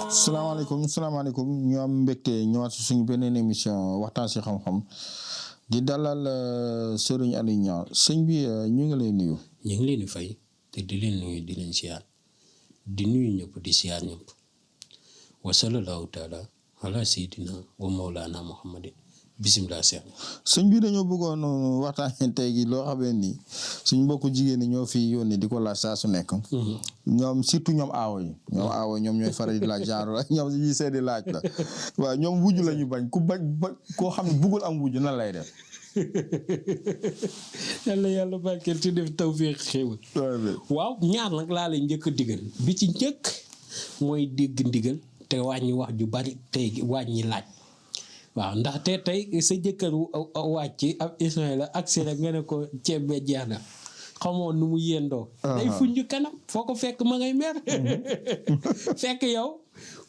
salaamaaleykum ñu am mbégte ñëwaat si suñu beneen émission waxtaan si xam-xam di dalal Serigne Aliou Niang sëñ bi ñu ngi lay nuyu. ñu ngi leen di fay te di leen nuyu di leen siyaar di nuyu ñëpp di siyaar ñëpp wa sallallahu taala ala sayyidina wa mawlana muhammadin bisimilah seex. sëñ bi dañoo bëggoon waxtaanee tey gi loo xamee ni suñ mbokku jigéen ñi ñoo fi yónni di ko laaj saa su nekk. ñoom surtout ñoom aawo yi. ñoom aawo ñoom ñooy faral di laaj genre ñoom yi seeni laaj la waaw ñoom wujj la ñu bañ ku bañ koo xam ne bëggul am wujj nan lay def. yàlla barkeel ci def tawfeex xéewal. waaw ñaar nag laa lay njëkk a digal bi ci njëkk mooy dégg ndigal te wàññi wax ju bari tey wàññi laaj. waaw ndax tey sa jëkkër wàcc ab Ismaïla ak si rek nga ne ko ceeb be jeex na xamoon nu mu yendoo day fuñj kanam foo ko fekk ma ngay mer fekk yow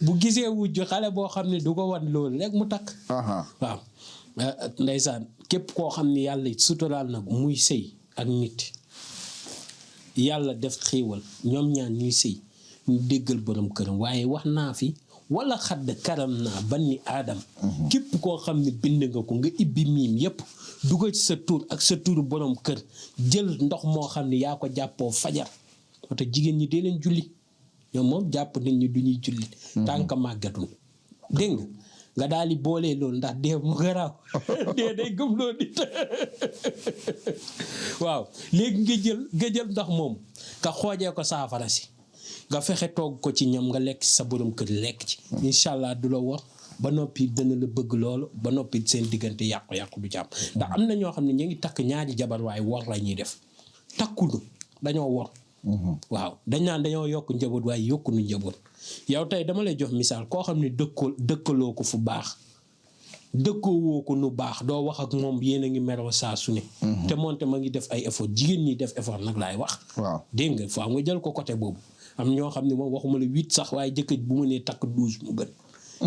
bu gisee wujj xale boo xam ne du ko wan loolu rek mu takk. waaw ndeysaan képp koo xam ne yàlla suturaal na muy sëy ak nit yàlla def xéewal ñoom ñaan ñuy sëy ñu déggal borom këram waaye wax naa fi wala xadd karam naa banni aadam képp koo xam ne bind nga ko nga ibbi miim yépp dugal ci sa tur ak sa turu borom kër jël ndox moo xam ne yaa ko jàppoo fajar wata jigéen ñi dee leen julli ñoom moom jàpp nit ñi du ñuy julli tànk màggatul dégg nga daal di boolee loolu ndax dee mu garaaw dee day gëm loo nit waaw léegi nga jël ndox moom nga xoojee ko saafara si nga fexe toog ko ci ñam nga lekk sa borom kër lekk ci incha allah du la war ba noppi dana la bëgg loolu ba noppi seen diggante yàqu-yàqu du ci am ndax am na ñoo xam ne ñu ngi takk ñaari jabar waaye war la ñuy def takkulu dañoo war waaw dañ naan dañoo yokk njaboot waaye yokkuñu njaboot yow tey dama lay jox misaal koo xam ne dëkkaloo ko fu baax dëkkoo woo ko nu baax doo wax ak moom yéen a ngi meroo saa su ne te moonte ma ngi def ay effort jigéen ñi def effort nag laay wax waaw dégg nga faa nga jël ko côté boobu am ñoo xam ne moom waxuma la 8 sax waaye jëkkër bu mu nee takk 12 mu gën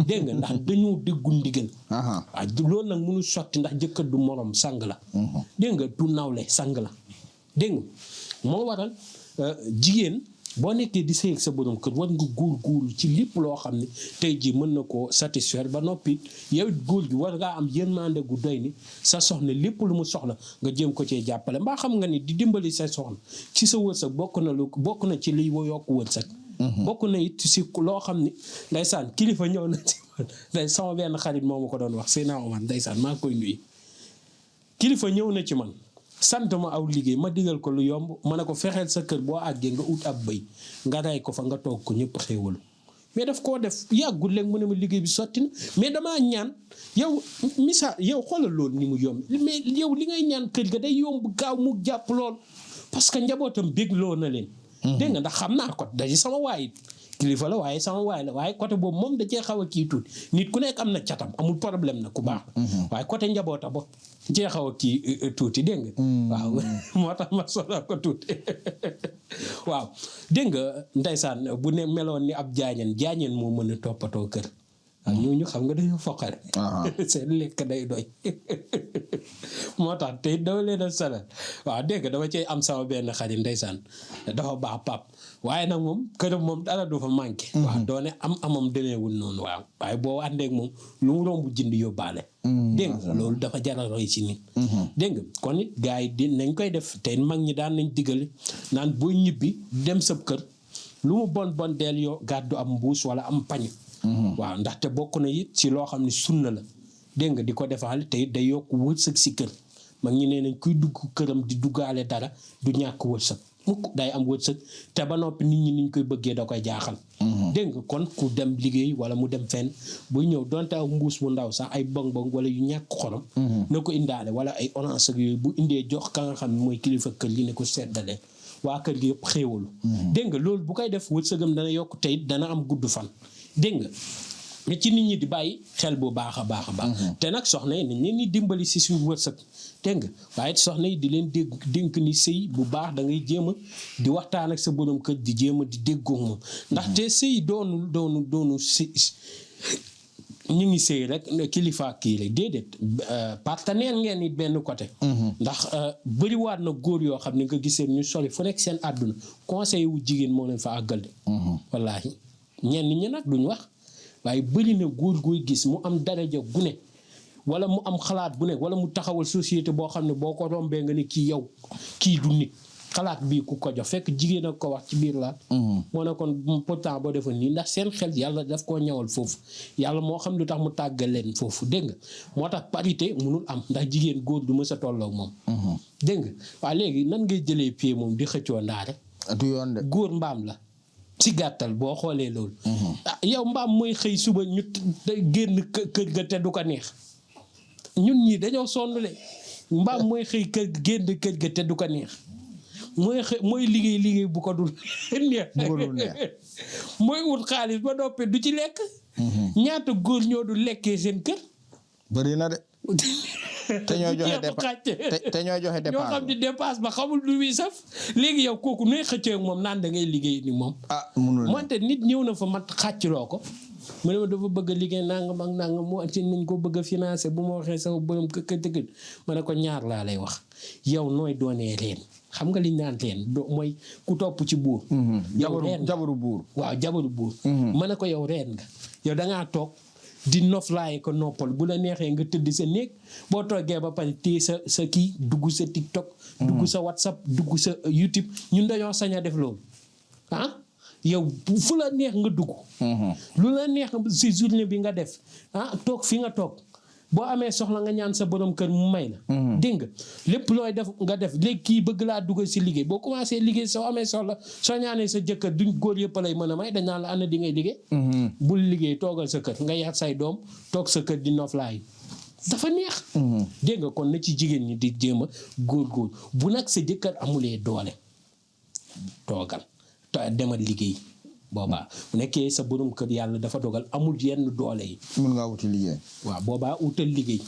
dégg nga ndax dañoo déggu ndigal waaw loolu nag mënu sotti ndax jëkkër du morom sang la dégg nga du nawle sang la dégg nga moo waral jigéen boo nekkee di sëy ak sa borom kër war nga góor ci lépp loo xam ne tey jii mën na koo satisfaire ba noppi yow it góor gi war ngaa am yërmande gu doy ni sa soxna lépp lu mu soxla nga jéem ko cee jàppale mbaa xam nga ni di dimbali sa soxna ci sa wërsëg bokk na ci liy yokk wërsëg bokk na it si loo xam ni ndeysaan kilifa ñëw na ci man sama benn xarit moo ma ko doon wax Seydina Omar ndeysaan maa koy nuyu kilifa ñëw na ci man sant ma aw liggéey ma digal ko lu yomb ma ne ko fexeel sa kër boo àggee nga ut ab bëy nga rey ko fa nga toog ko ñëpp xéewalu mais daf koo def yàggul léegi mu ne ma liggéey bi sotti na mais damaa ñaan yow misaal yow xoolal loolu ni mu yomb mais yow li ngay ñaan kër ga day yomb gaaw mu jàpp lool parce que njabootam bégloo na leen dégg nga ndax xam naa ko daji sama waay kilifa la waaye sama waay la waaye côté boobu moom da cee xaw a kii tuuti nit ku nekk am na catam amul problème na ku baax waaye côté njaboota ba cee xaw a kii tuuti dégg nga waaw moo tax ma sonal ko tuuti waaw dégg nga ndeysaan bu ne meloon ni ab jaañeen moo mën a toppatoo kër waaw ñooñu xam nga dañoo foqale seen lekk day doy moo tax te dama leen a salal waaw dégg nga dama cey am sama benn xarit ndeysaan dafa baax pap waaye nag moom këram moom dara du fa manqué waaw doone amam demeewul noonu waaw waaye boo àndeek moom lu mu romb jënd yóbbaale dégg nga loolu dafa jaral roy ci nit dégg nga kon it gars yi nañ koy def te mag ñi daan nañ digale naan booy ñibbi dem sab kër lu mu bon deel yoo gàddu am mbuus wala am pañ waaw ndaxte bokk na it ci loo xam ne sunna la dégg nga di ko defaale te it day yokk wërsëg si kër mag ñi nee nañ kuy dugg këram di duggaale dara du ñàkk wërsëg mukk day am wërsëg te ba noppi nit ñi niñ koy bëggee da koy jaaxal dégg nga kon ku dem liggéey wala mu dem fenn buy ñëw donte aw mbuus mu ndaw sax ay bong wala yu ñàkk xorom na ko indaale wala ay orange ak yooyu bu indee jox ka nga xam ne mooy kilifa kër gi ne ko seddale waa kër gi yëpp xéewalu dégg nga loolu bu koy def wërsëgam dana yokk te it dana am gudd fan dégg nga nga ci nit ñi di bàyyi xel bu baax a baax a baax. te nag soxna yi nañ leen di dimbali si suñu wërsëg dégg nga waaye soxna yi di leen dénk ni sëy bu baax da ngay jéem a di waxtaan ak sa borom kër di jéem a di déggoo moom ndaxte sëy doonu si ñu ngi sëy rek kilifa kii la déedéet partenaire ngeen it benn côté. ndax bëriwaat na góor yoo xam ne nga gisee ñu sori fu nekk seen àdduna conseil wu jigéen moo leen fa àggal de. wallaahi ñenn ñi nag duñ wax. waaye bëri na góor gooy gis mu am daraja gu ne wala mu am xalaat bu ne wala mu taxawal société boo xam ne boo ko rombee nga ne kii yow kii du nit xalaat bii ku ko jox fekk jigéen a ko wax ci biir laat moo ne kon pourtant boo defoon nii ndax seen xel yàlla daf koo ñawal foofu yàlla moo xam lu tax mu tàggal leen foofu dégg nga moo tax parité mënul am ndax jigéen góor du mës a tolloog moom dégg nga waaw léegi nan ngay jëlee pied moom di xëccoo ndaare du yoon de góor mbaam la ci gàttal boo xoolee loolu yow mbaam mooy xëy suba ñu génn kër ga te du ko neex ñun ñii dañoo sonn de mbaam mooy xëy génn kër ga te du ko neex mooy liggéey bu ko dul neex mooy wut xaalis ba noppee du ci lekk ñaata góor ñoo du lekkee seen kër bëri na de te ñoo joxe dépense ñoo xam di dépense ba xamul lu muy saf léegi yow kooku nuy xëccee ak moom naan da ngay liggéey ni moom moonte nit ñëw na fa mat xàccloo ko mu ne ma dafa bëgg a liggéey nangam ak nangam moo ci nañ ko bëgg a financer bu ma waxee sama borom këkkëtëkk ma ne ko ñaar laa lay wax yow nooy doonee reen xam nga liñ naan reen mooy ku topp ci buur yow jabaru buur waaw jabaru buur ma ne ko yow reen nga yow dangaa toog di noflaay ko noppal bu la neexee nga tëdd sa néeg boo toogee ba pare téye sa kii dugg sa TikTok dugg sa WhatsApp dugg sa YouTube ñun dañoo sañ a def loolu yow fu la neex nga dugg lu la neex si journée bi nga def toog fi nga toog boo amee soxla nga ñaan sa borom kër mu may la dégg nga lépp looy def nga def léegi kii bëgg laa dugal si liggéey boo commencé liggéey soo amee soxla soo ñaanee sa jëkkër duñ góor yëpp lay mën a may dañ naan la ana di ngay liggéey bul liggéey toogal sa kër nga yar say doom toog sa kër di noflaay dafa neex dégg nga kon na ci jigéen ñi di jéem a góor bu nag sa jëkkër amulee doole toogal demal liggéey boobaa bu nekkee sa borom kër yàlla dafa dogal amul yenn doole yi mën ngaa wuti liggéey waaw boobaa utal liggéey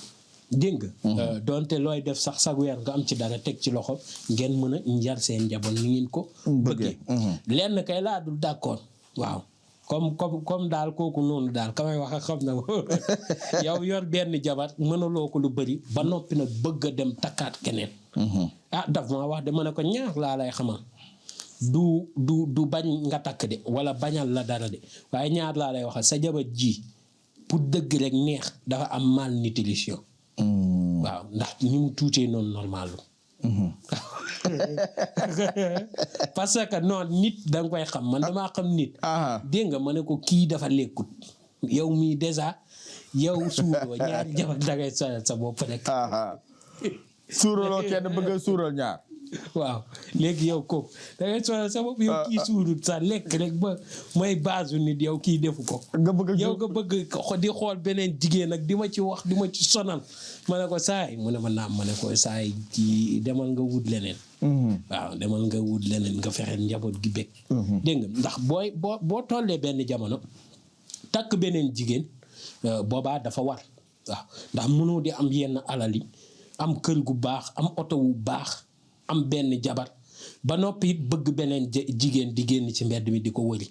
dégg nga donte looy def sax sa weer nga am ci dara teg ci loxo ngeen mën a njar seen njaboot ni ngeen ko bëggee lenn kay laa dul d'accord waaw comme daal kooku noonu daal kamay wax ak xam na yow yor benn jabar mënaloo ko lu bëri ba noppi nag bëgg a dem takkaat keneen daf ma wax de ma ne ko ñaar laa lay xamal du bañ nga takk de wala bañal la dara de waaye ñaar laa lay waxal sa jabar ji pour dëgg rek neex dafa am malnutrition waaw ndax ni mu tuutee noonu normal parce que non nit da nga koy xam man damaa xam nit dégg nga ma ne ko kii dafa lekkut yow mii déjà yow suuroo ñaari jabar dangay sa bopp rek suuraloo kenn bëgg a suural ñaar waaw léegi yow ko da ngay sonal sa bopp yow kii suurut sa lekk rek ba mooy base nit yow kii defu ko yow nga bëgg di xool beneen jigéen ak di ma ci wax di ma ci sonal ma ne ko saay mu ne ma naam ma ne ko saay kii demal nga wut leneen waaw demal nga wut leneen nga fexe njaboot gi bëgg dégg nga ndax boo tollee benn jamono takk beneen jigéen boobaa dafa war waaw ndax mënoo di am yenn alal yi am kër gu baax am oto wu baax am benn jabar ba noppi it bëgg beneen jigéen di génn ci mbedd mi di ko wëri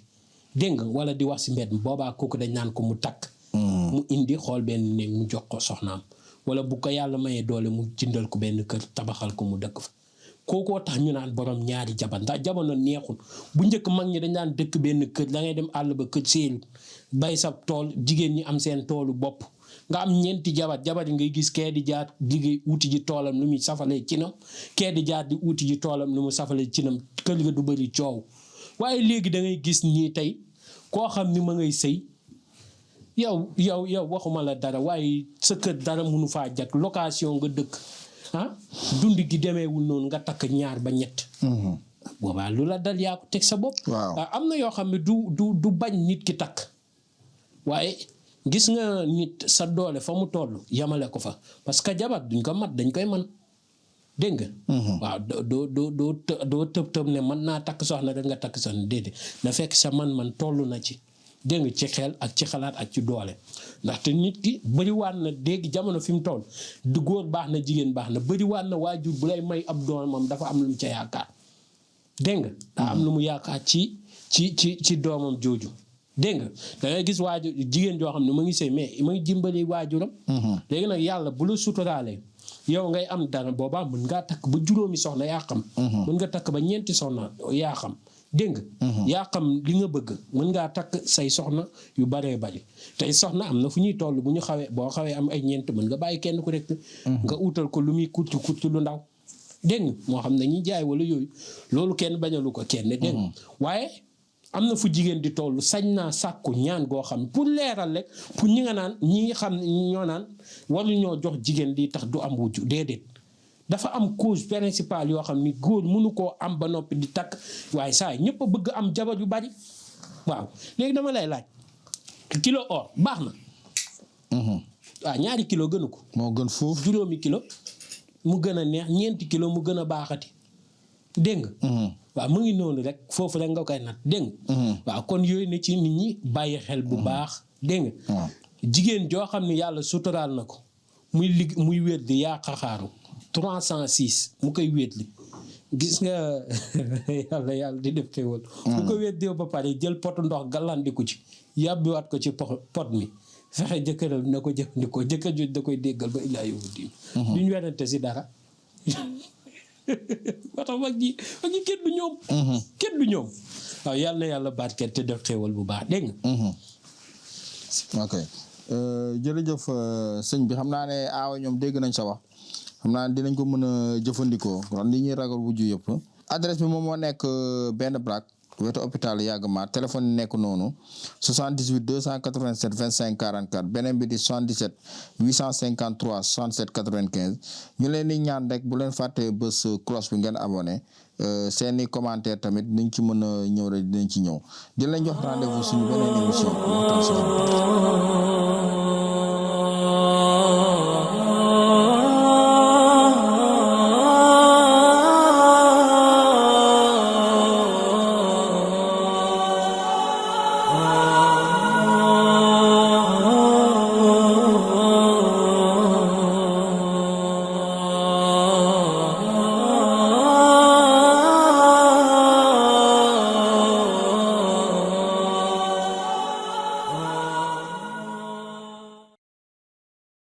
dégg nga wala di wax ci mbedd mi boobaa kooku dañ naan ko mu takk mu indi xool benn néeg mu jox ko soxnaam wala bu ko yàlla mayee doole mu jëndal ko benn kër tabaxal ko mu dëkk fa kookoo tax ñu naan borom ñaari jabar ndax jamono neexul bu njëkk mag ñi dañ daan dëkk benn kër da ngay dem àll ba kër séelu bay sa tool jigéen ñi am seen toolu bopp nga am ñeenti jabar yi ngay gis kee di jaar liggéey wuti ji toolam lu muy safalee cinam kee di jaar di wuti ji toolam lu mu safalee cinam kër ga du bëri coow waaye léegi da ngay gis nii tey koo xam ni ma ngay sëy yow waxuma la dara waaye sa kër dara mënu faa jag location nga dëkk dund gi demeewul noonu nga takk ñaar ba ñett boobaa lu la dal yaa ko teg sa bopp am na yoo xam ne du bañ nit ki takk waaye gis nga nit sa doole fa mu toll yamale ko fa parce que jabar duñ ko mat dañ koy man dégg nga waaw doo tëb ne mën naa takk soxna rek nga takk soxna déedéet na fekk sa man toll na ci dégg nga ci xel ak ci xalaat ak ci doole ndaxte nit ki bëriwaat na dégg jamono fi mu toll du góor baax na jigéen baax na bëriwaat na waajur bu lay may ab doomam dafa am lu mu ca yaakaar dégg nga daa am lu mu yaakaar ci doomam jooju dégg nga da ngay gis waajur jigéen joo xam ne ma ngi sëy mais ma ngi jimbali waajuram léegi nag yàlla bu la suturaalee yow ngay am dara boobaa mën ngaa takk ba juróomi soxna yaa xam mën nga takk ba ñeenti soxna yaa xam dégg nga yaa xam li nga bëgg mën ngaa takk say soxna yu baree bari tey soxna am na fu ñuy toll bu ñu boo xawee am ay ñeent mën nga bàyyi kenn ku nekk nga utal ko lu muy kurti lu ndaw dégg nga moo xam ne ñuy jaay wala yooyu loolu kenn bañalu ko kenn dégg nga waaye am na fu jigéen di toll sañ naa sàkku ñaan goo xam pour leeral rek pour ñi nga naan ñi xam ñoo naan waru ñoo jox jigéen di tax du am wujju déedéet dafa am cause principale yoo xam ni góor mënu koo am ba noppi di takk waaye saa ñëpp a bëgg am jabar yu bari waaw léegi dama lay laaj kilo or baax na waaw ñaari kilo gënu ko moo gën foofu juróomi kilo mu gën a neex ñeenti kilo mu gën a baaxati dégg nga waaw mu ngi noonu rek foofu rek nga koy nat dégg nga waaw kon yooyu ne ci nit ñi bàyyi xel bu baax dégg nga jigéen joo xam ne yàlla suturaal na ko muy wér di yaa xaxaaru 306 mu koy wéetli gis nga yàlla di def xéwal mu ko wéetli ba pare jël potu ndox gàllandiku ci yàbbiwaat ko ci pot mi fexe jëkkëral na ko jëfandikoo jëkkër jooju da koy déggal ba illaa yowu diin duñ werante si dara ba tax mag ñi kenn du ñoom waaw yàlla na yàlla barkeel te def xéwal bu baax dégg nga ok jërëjëf sëñ bi xam naa ne aawa ñoom dégg nañ sa wax xam naa dinañ ko mën a jëfandikoo kon li ñuy ragal wujju yëpp adresse bi moom moo nekk benn braak wetu hôpital yàgg maar téléphone yi nekk noonu 78 287 25 44 beneen bi di 77 853 67 95 ñu leen di ñaan rek bu leen fàtte bés cloche bi ngeen abonné seeni commentaire tamit niñ ci mën a ñëw rek dinañ ci ñëw di leen jox rendez-vous suñu beneen émission waxtaan si